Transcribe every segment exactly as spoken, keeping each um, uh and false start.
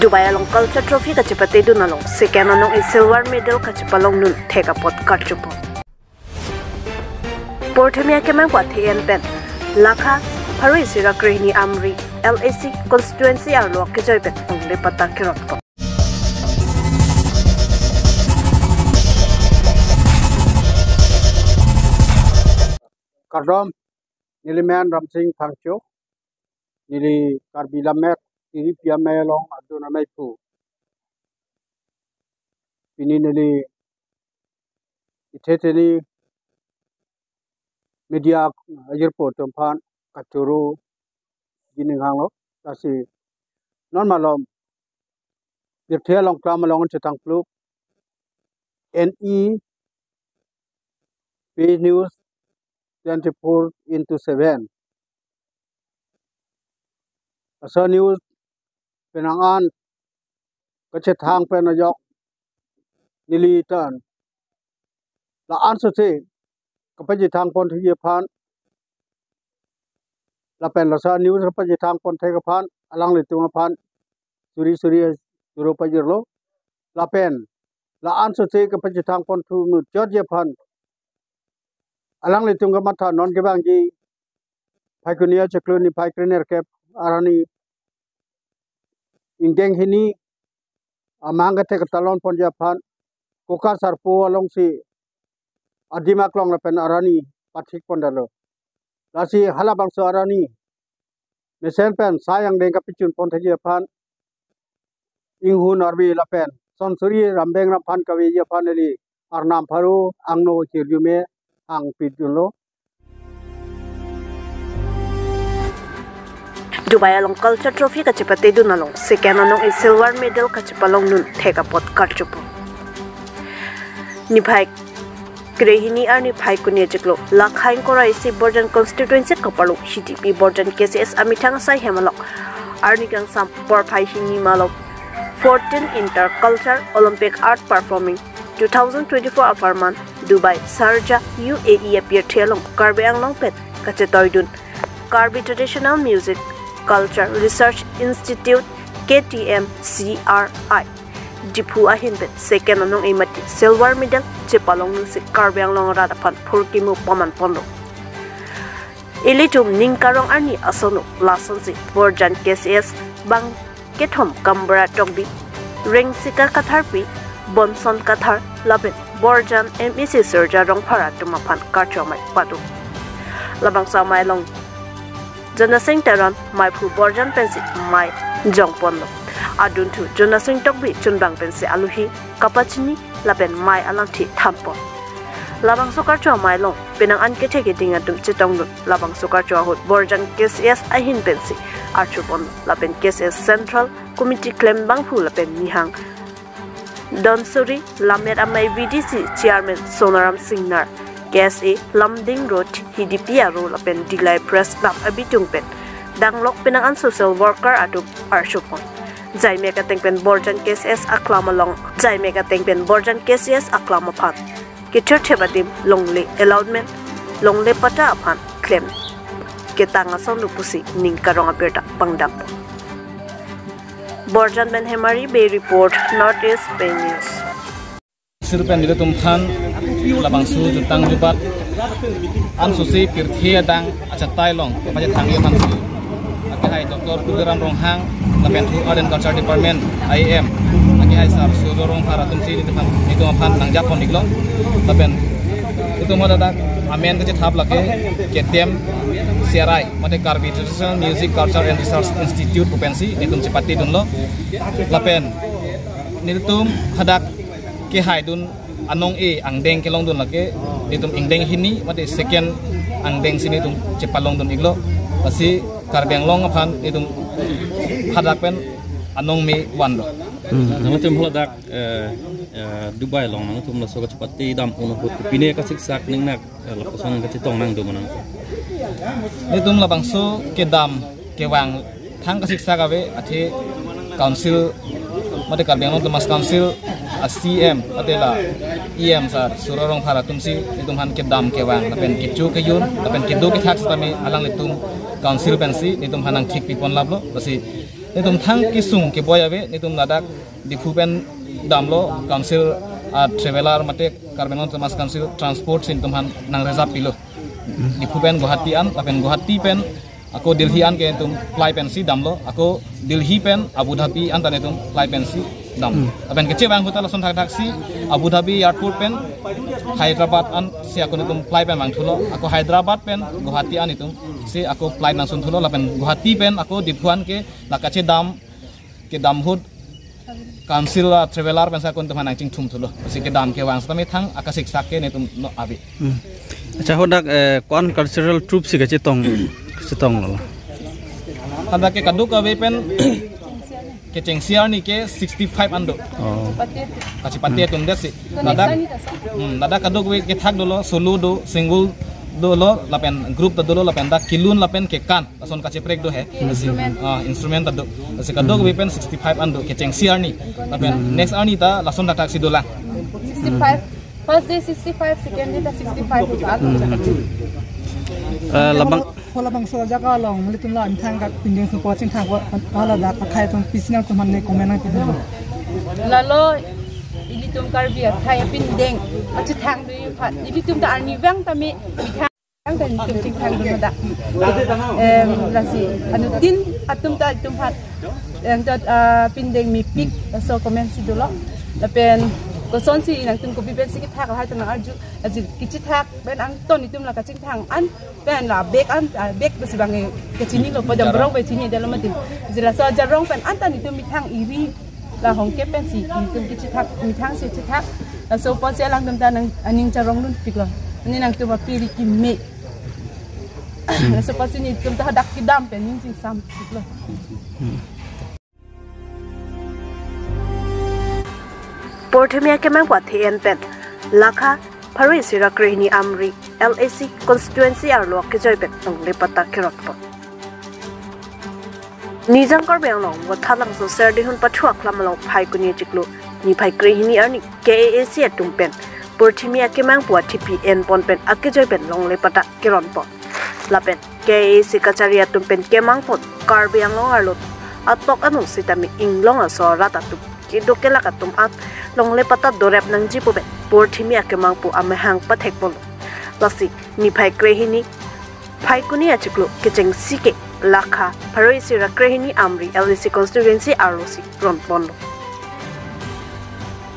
Dubai along Culture Trophy kachepatedun along second anong-e silver medal kachepalongdun thek apot karjupo. Porthemi akemang pu athe-en pen lakha pharo isi ra krehini Amri L A C constituency arlo kejoi pen longle patta kerotpo. Kardom, neli men Ramsing Phangcho, neli Karbi Lammet, Tiri Pi Amei along adun amei pu. Pini neli ithe teni media ajirpo atum aphan kachoro jining hanglo. Lasi non malom pirthe along klam along chetang pluk N E P News twenty-four into seven. Laso news penang an kachethang pen ajok neli tan la-an sose kapachethang pon thekji aphan, lapen laso news kapachethang pon thek aphan alanglitum aphan suri suri choro pajirlo, lapen la-an sose kapachethang pon thu nu chotji aphan alanglitum kamatha non kevangji Phaikuni achiklo niphai krenerkep arni ingdeng hini amang kethek talon ponji aphan Koka Sarpo alongsi adim aklong lapen arni pathik pondalo. Lasi halabangso arni mesen pen sai angdeng kapachun pon thekji aphan inghun arve lapen sonsuri rambeng ramphan kaveji aphan neli Arnam pharo angno kirjume hangpidunlo. Dubai along Culture Trophy kachepatedun along second anong-e silver medal kachepalongdun thek apot karjupo. Niphai krehini arni Phaikuni achiklo lakha ingkoi ra isi Borjan constituency kaparlo H D P Borjan K C S amethang asai hem along arni kangsam porphai hini malom fourteen Interculture Olympic Art Performing two thousand twenty-four apharman Dubai, Sharjah, U A E apirthe along Karbi Anglong pen kachetoidun Karbi Traditional Music Culture Research Institute, K T M C R I, Diphu ahin pen second anong-e mate silver medal chepalongdunsi Karbi Anglong arat aphan phurkimo paman ponlo. Ilitum ning karong arni ason lasonsi Borjan K C S bang kethom Kambra Tokbi, Rengsika Katharpi, Bonson Kathar lapen Borjan M A C Sharjah Rongphar atum aphan karcho amei pado. Labangso amei along Jonasing Teron meiphu Borjan pensi mei jongponlo. Adunthu Jonasing Tokbi chunbang pensi alohi kapachini lapen mei alangthe thanpon. Labangso karcho amei along penang an kethe keding atum chetongdun. Labangso karcho ahut Borjan K C S ahin pensi archupon lapen K C S Central Committee klembangphu lapen Nihang Donsuri, Lammet Amei V D C Chairman Sonaram Singnar, K S A Lumding Road, H D P aro lapen Dillai Press Club abitung pen danglok penang an social worker atum archupon. Jaimek ateng pen Borjan K C S aklam along, Jaimek ateng pen Borjan K C S aklam aphan kethirthep adim longle allotment, longle patta aphan klem ketang ason lo pusi ning karong abirta pangdam. Borjan pen Hemari Bey report, North East Pei News. Sir pen nelitum aphan labangso jutang jubat an sose pirthe adang achatai along kapachethangji aphansi akehai Doctor Tuliram Ronghang lapen Food and Culture Department I M akehai Sir Surjo Rongphar atumsi nelitum aphan, nelitum aphan nangjapon iklo. Lapen nelitum hadak amen kachethap lake K T M C R I mate Karbi Traditional Music Culture and Research Institute pu pensi nelitum chepatedunlo. Lapen nelitum hadak kehaidun anong-e angdeng kelongdun lake nelitum ingdeng hini mate second angdengsi nelitum chepalongdun iklo. Lasi Karbi Anglong aphan nelitum hadak pen anong me vanlo. Hmm. Nangtum hadak, eh, eh, Dubai along nangtum laso kachepate dam un ahut pine kasiksak ningnak, eh, lapuson kachetong nangdun ma nang? Nelitum labangso kedam kevang thang kasiksak ave, athe council mate Karbi Anglong Autonomous Council a C M mate la E M Sir Surjo Rongphar atumsi nelitum aphan kedam kevang lapen kecho kejun lapen kedo kethak setame alanglitum council pensi nelitum aphan nangthik pipon laplo. Lasi Netum thang kesung keboi ave, netum ladak Diphu pen damlo, council, ah, traveler mate Karbi Anglong Autonomous Council transport si netum aphan nang reserve pilo. Diphu pen Guwahati an, lapen Guwahati pen ako Delhi an ke netum flight pensi damlo, ako Delhi pen Abu Dhabi an ta netum flight pensi dam. Hmm. Lapen kechevang ahut ta lason thakthak si Abu Dhabi airport pen Hyderabad an si ako netum flight pen vangthulo, ako Hyderabad pen Guwahati an netum si ako flight nangsunthulo, lapen Guwahati pen ako Diphu an ke la kachedam, kedam ahut council, ah, traveler pensi ako netum aphan nangchingthumthulo. Si kedam kevang setame thang akasiksak ke netum non ave. Hmm. Acha, hadak, eh, ko-an cultural troupe si kachetong, chetonglo? Hadak ke kadokave pen kechengsi arni ke sixty-five an do. Oh. Kachepate atum det si. Ladak, hmm, ladak kadokave kethak dolo, solo do, single dolo, lapen group ta dolo, lapen dak kelun lapen kekan, lason kacheprek do he. Instrument. Ah, instrument ta do. Lasi kadokave pen sixty-five an do, kechengsi arni. Lapen next arni ta lason thakthak si dolang. Sixty-five. First day sixty-five, second day ta sixty-five. Eh, labang, ko labangso ajak along, nelitum la methang kapindeng supo chingthang ko, ala dak akhai atum pisi nangtum aphan ne comment nangpidun? Lalo, ilitum Karbi akhai apindeng kachethang dui aphan, ilitum ta arnivang tame methang, methang ta ilitum chingthang dun dak. Em, lasi anuttin atum ta ilitum aphan, em, ta, ah, pindeng mepik, so comment si dolo. Lapen kosonsi nangtum kopi pensi kethak lahai ta nang-arju. Lasi kachethak pen angton itum la kachingthang an pen la bag an, ah, bag besi bang, eh, kachinilo, pajam rong pen chinidetlo mati. Lasi laso ajarong pen anta netum methang iri la hongke pensi netum kachethak, methang si chethak. Laso apotsi alangtum ta nang aning charong dunpiklo. Ani nangtum apiri keme. Laso apotsi netum ta hadak kedam pen ning chingsam piklo. Porthimi akemang pu athe-en pen lakha pharo isi ra krehini Amri L A C constituency arlo akejoi pen longle patta keronpon. Nijang Karbi Anglong Vothatlangso Serdihun Pathu Aklam along Phaikuni achiklo niphai krehini arni K A A C atum pen porthimi akemang pu athipi enpon pen akejoi pen longle patta keronpon. Lapen K A A C kachari atum pen kemangpon Karbi Anglong arlo atok anong sitame inglong aso arat atum kedo kelak atum at longle patta dorep nangji pu pen porthimi akemang pu amahang pathekpon. Lasi niphai krehini Phaikuni achiklo kechengsi ke lakha pharo isi ra krehini Amri L A C constituency arlo si ronponlo.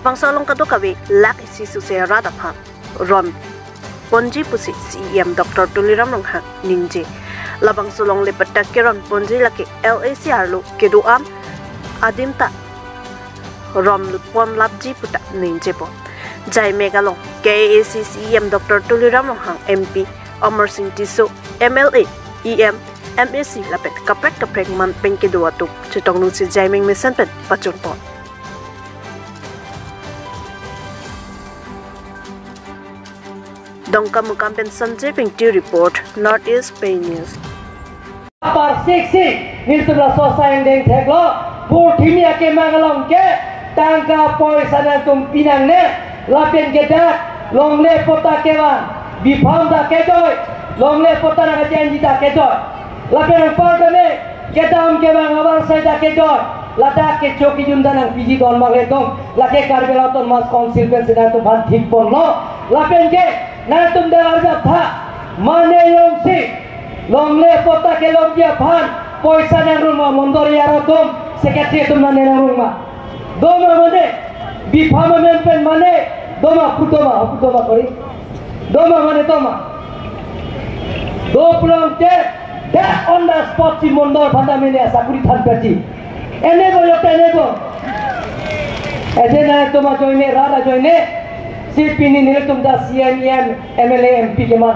Bangso along kadokave lakh isi suse arat aphan ronponji pusi C E M Doctor Tuliram Ronghang ningje. Labangso longle patta keronponji lake L A C arlo kedo-an adim ta ronponlapji puta ningjepon. Jaimek along K A A C C E M Doctor Tuliram Ronghang, M P Amarsing Tisso, M L A, E M, M A C lapen kaprek kaprek man pen kedo atum chetongdunsi Jaimek mesen pen pachunpon. Dongkamukam pen Sanjay Vingti report, North East Pei News. Apar sik sik, nelitum laso asai angdeng theklo, porthimi akemang along ke tangka poisa nangtum pinangne, lapen ke dak longle patta kevang, bipham ta kejoi, longle patta nangkachenji ta kejoi. Lapen anpar tame kedam kevang avarsai ta kejoi, ladak kecho kejun ta nangpiji don mangle dong, lake Karbi Anglong Autonomous Council pensi nangtum aphan thikponlo, lapen ke nangtum dak arjap tha, mane jongsi longle patta kelongji aphan poisa nangrung ma, mondol area atum, secretary atum mane nangrung ma? Doma mane, bipham amen pen mane, doma, pu doma, pu doma kori. Doma mane doma. Do pulote, dak on the spot si mondol aphan ta mene asakuri than paji. Enable, yot enable. Eje nangtum ajoine, rat ajoine, si pini nelitum ta C E M, E M, M L A, M P keman.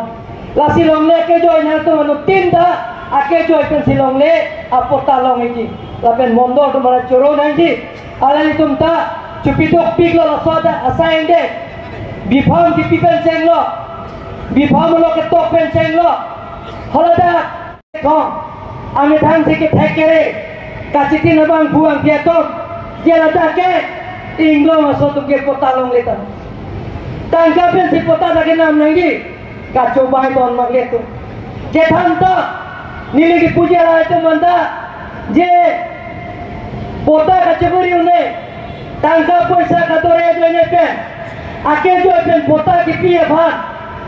Lasi longle kejoi nangtum anuttin ta akejoi pensi longle apatta longji. Lapen mondol atum aphan choro nangji. Alanglitum ta chupiduk piklo laso adak asai angdeng. Bipham kipi pen chenglo. Bipham lo ketok pen chenglo. Haladak. Kong, amethang si kethek kere, kachitin abang buang dia ton, dia ladak ke, inglong aso atum ke patta longle ta. Tangka pensi patta ta kenam nangji, kachobai ton mangle atum. Kethan ta, neli kipuji alai atum anta, je, Patta kacheburi un-e, tangka poisa kadore ajoine pen, akejoi pen patta kipi aphan,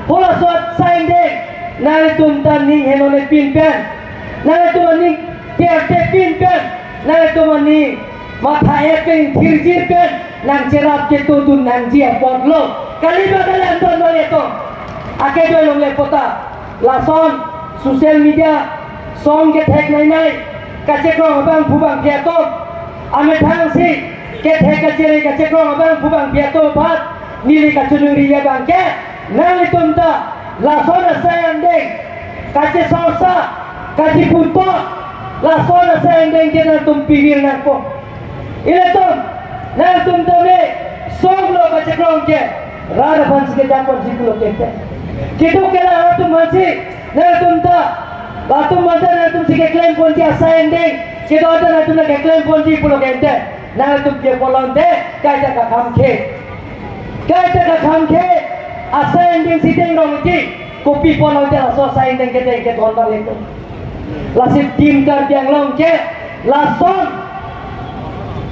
halaso asai angdeng, nanglitum ta ning henone pin pen, nanglitum aning terte pin pen, nanglitum aning matha epeng thirjir pen, nangcherap chetodun nangji apotlo. Kali ba kali anton lo eto. Akejoi longle patta. Lason social media song kethek nainai, kachekrong abangphu bangphi atum, amethang si kethek kachere kachekrong abangphu bangphi atum aphan neli kachiningri abang ke, nanglitum ta lason asai angdeng kachesorsa, kacheputhot, lason asai angdeng ke nangtum pivir nangpo. Ilitum, nangtum tame song lo kachekrong ke, rat aphan si kejakponji pulo ke te. Keduk ke la atum aphan si, nangtum ta, latum aphan ta nangtum si keklemponji asai angdeng, keduk ta nangtum ta keklemponji pulo ke te. Nangtum ke pulote, kaita kakam ke. Kaita kakam ke, asai angdeng si deng rong ti, kopi pulote laso asai angdeng kedeng ke thon bang itu. Lasi Team Karbi Anglong ke lason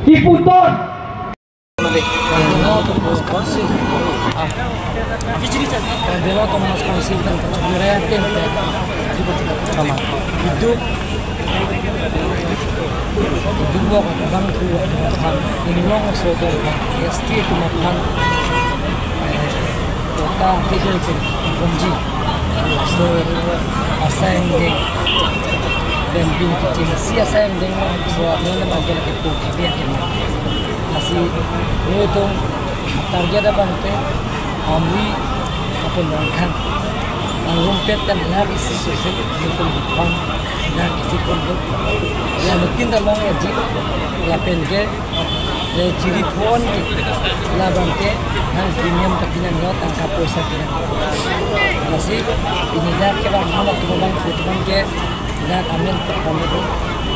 kiputhot. Karbi Anglong Autonomous Council dan Kachibura Team ke. Sama. Hidup. Hidup bang tu bang. Ini long so tu bang. S T tu makan. Kota kejoi pen ponji. So, asai angdeng. Dan bin kecil si asai angdeng. So, apa nama dia lagi tu, tapi yang kena. Lasi, nelitum target abangke, amri, apun bangkang. Angrum pet kan lagi si susu, nelitum bang, dan kecil pun tu. Ya, mungkin dah long ya, ji. Lapen ke, eh, chiri thon ke, labang ke, hang premium kapinan lo, tangka poisa pinan. Lasi, ini dak ke bang, mana tu bang, tu bang ke, dak amen tu bang tu.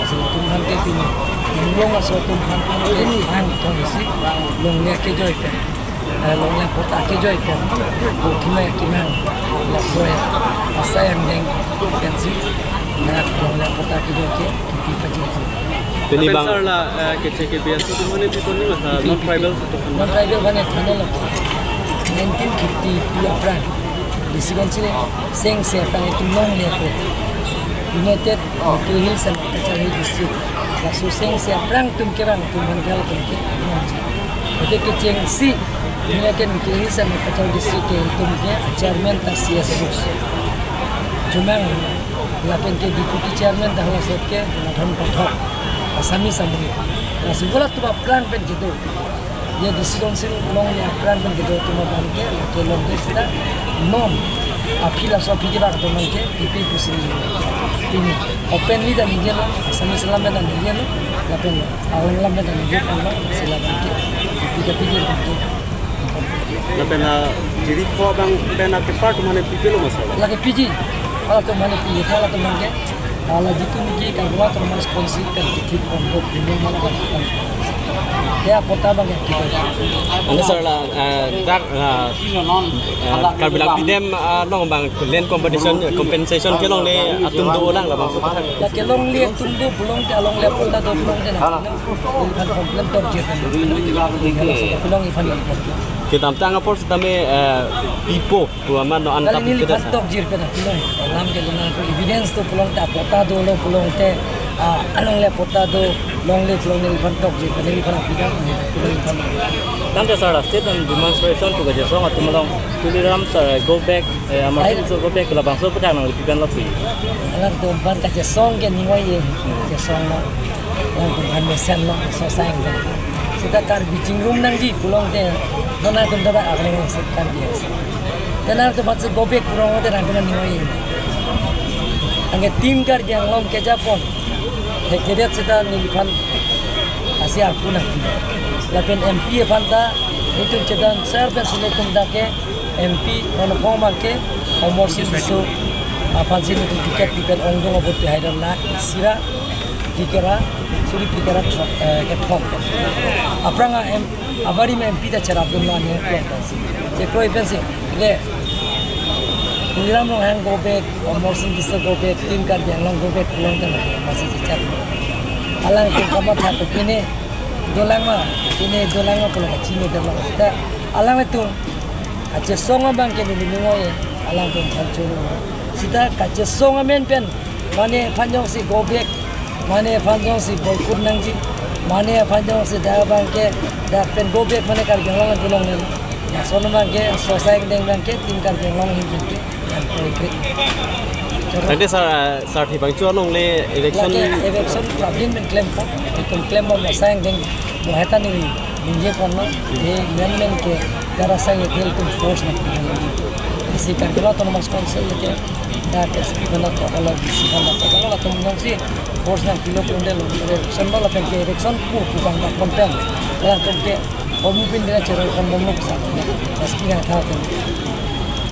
Lasi, tu bang ke pini, ini long aso tu bang ke, hang tu isi, longle kejoi pen. Eh, longle patta kejoi pen. Bo kimai kimang, laso ya, asai angdeng, pensi, dak longle patta kejoi ke, kipi pajin. Pini bang. Sir la, eh, kecheng ke bias tu mane pi koni masa non tribal tu kan. Non tribal mane thane lo. Nineteen fifty-two aphrang. Desi kon sini seng se aphrang itum longle ko. United Mikir Hills and Cachar Hill District. Laso seng se aphrang atum kevang atum bang gal ke. Ate kecheng si United Mikir Hills and Cachar District ke itum ke chairman ta C S Bose. Jumang lapen ke deputy chairman dah laso ke Jonathan Pathak, Assamese amui. Lasi bola tuba plan pen kedo. Ye decision sing long ya plan pen kedo tuma bang ke, ke long ke sita non. Aphi laso aphi ke bang tuma ke, ipi pusi ini. Openly dah nije lo, Assamese lam dah nije lo, lapen Alang lam pen anijir panglo, sila bangke. Tiga tiga bangke. Lapen a jiri ko bang pen a kepar tu mane pipilo masa. Lagi P G. Kalau tu mane P G, kalau tu mane. Kalau gitu niki kan gua terus konsisten di kit pondok ini mana kan. Ya kota bang ya kita. Anda salah, eh, dak, eh, eh, Karbi Langpidem, eh, long bang land compensation, compensation ke longle atum do lang la bang. La ke longle atum do pulote alongle patta do pulote na. Nelitum complain tor jir kan. Pulo iphan. Kedamtang apor setame, eh, pipo pu amat non an. Kali tap nelitum kita sa. Tor jir kan pulo. Lam ke luna tu evidence tu pulote patta dolo pulote, ah, alongle patta do, longle pulote nelitum tor jir kan nelitum pida pulo iphan. Tangte sir, la sit and demonstration tu kejasong atum along Tuliram sir go back, eh, Amar Ai- Sing Tisso go back labangso pu nang pipen lo si. Alartum aphan kejasong ke ning oi-e, kejasong lo. Alangtum aphan mesen lo, so sang ke. Sita Karbi chingrum nangji pulote, non atum ta akleng si Karbi si. Te alangtum aphan si go back pulote alangtum ning oi-e. Anke Team Karbi Anglong kejapon. Hekeret sita nelitum aphan asi arpu nang. Lapen M P aphan ta, itum chedan sir pen si nelitum ta ke, M P non phong abangke, Amar Sing Tisso aphan si nelitum ticket pipen ongdung abot ke haidar la, sira, phlikra, suri phlikra, eh, kethom. Aphrang a M, abari me M P ta cherapdun la ne, chekroi pensi, le, Tuliram Ronghang go back, Amar Sing Tisso go back, Team Karbi Anglong go back, pulote na, masi chechak. Alangtum kamatha ke pine dolang ma, pine dolang ma pulo kachini dolang. Sita alangtum kachesong abang ke neli ningoi, alangtum kachoro. Sita kachesong amen pen, mane aphan jongsi go back, mane aphan jongsi boycott nangji, mane aphan jongsi dak abang ke, dak pen go back mane Karbi Anglong along nelo. Lason abang ke, sosai deng abang ke, Team Karbi Anglong ahin pen ke. Tangte sar, sar thi bang chuan nongle election. Lake election prabin men klempo, itum klem bom asang deng, mo heta neli ningje ponlo, e men men ke darasang e tel tum force na. Isi Karbi Anglong Autonomous Council ke, dak S P bana to, kalau D C bana to, kalau atum jongsi force nangpilo pun delo, election bala pen ke election pu pu bang dak konten, kalau atum ke, bom pin dena chero kon bom lo sa, S P na tha tum.